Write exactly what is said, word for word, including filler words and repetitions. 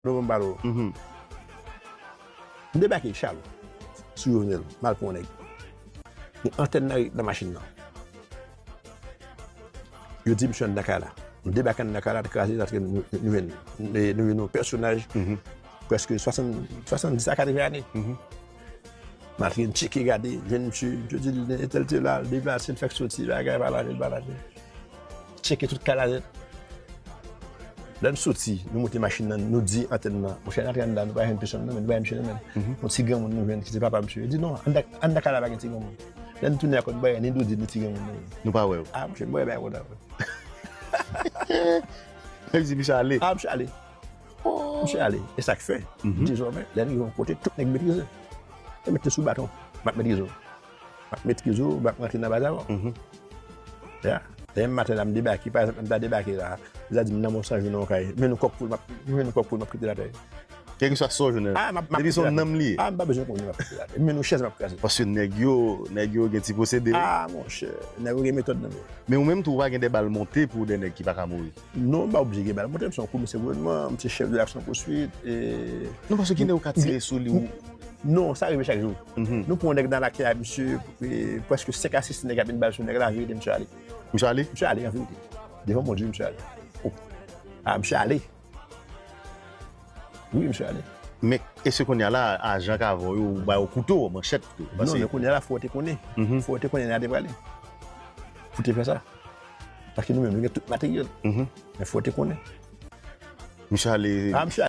Lè m pale w. M debake Chalo sou Jovenel, m al pran yon nèg. Gen antèn nan, nan machin nan. Yo di misye anndan kay la. M debake anndan kay la, kraze, paske nou, nou jwenn, nou jwenn yon pèsonaj prèske swasann, swasanndis a katreven ane. M al tcheke, gade, jwenn misye, misye di l entèl te la, l deplase, l fèk soti, bagay, pa lave, l pa lave. Tcheke tout kay la nèt. Lè n soti, nou moute machin nan, nou di antèn nan, monchè, n antre anndan, nou pa jwenn pèsonn nan, men nou pa jwenn misye nan, men yon ti granmoun nou jwenn ki se papa misye. Yo di non, anndan, anndan kay la pa gen ti granmoun. Lè n tounen ak kòd bwayè, ni Dodi, ni ti granmoun nan. Nou pa wè yo. Ah, monchè, bwayè bay kòd la. Yo di misye ale. Ah, misye ale. Misye ale. E sa k fè, dezòmè, lè n rive yon kote, tout nèg metrize. E mete sou baton. M ap metrize w. M ap metrize w, m ap rantre nan baz avè w. Ya. Lè menm maten la, m debake, pa egzanp, m ta debake la. Li ta di m nan men w san jou nan yon kay. Men nou kòk poul, m ap, men nou kòk poul, m ap kite l atè. Kèlkeswa sa w jwenn nan. Ah, m ap, m ap Depi kite se l yon atè. Nanm li ye. Ah, m pa bezwen konnen m ap kite l atè. Men nou chèz m ap kraze. Paske nèg yo, nèg yo gen ti posede wi. Ah, monchè, nèg yo gen metòd nan men yo. Men ou menm tou, ou pa gen de bal monte pou de nèg ki pa ka mouri. Non, m pa oblije gen bal monte, m se yon komisè gouvènman, m se chèf de l'action poursuite, e Non, paske ki nèg ou ka tire sou li ou Non, sa rive chak jou. Nou pran yon nèg nan lakay a misye, e, prèske senk a sis nèg ap met bal sou nèg la, verite, misye ale. Misye ale? Misye ale, an verite. Devan Bondye, misye ale. Oh. Ah, misye ale. Wi, misye ale. Men, èske kounye a la, ajan k avè w yo, ou ba yo kouto, manchèt tou? Non, men kounye a la, fò w te konnen. Fò w te konnen nèg la te prale. Pou te fè sa. Paske nou menm, nou gen tout materyèl. Men fò w te konnen. Misye ale. Ah, misye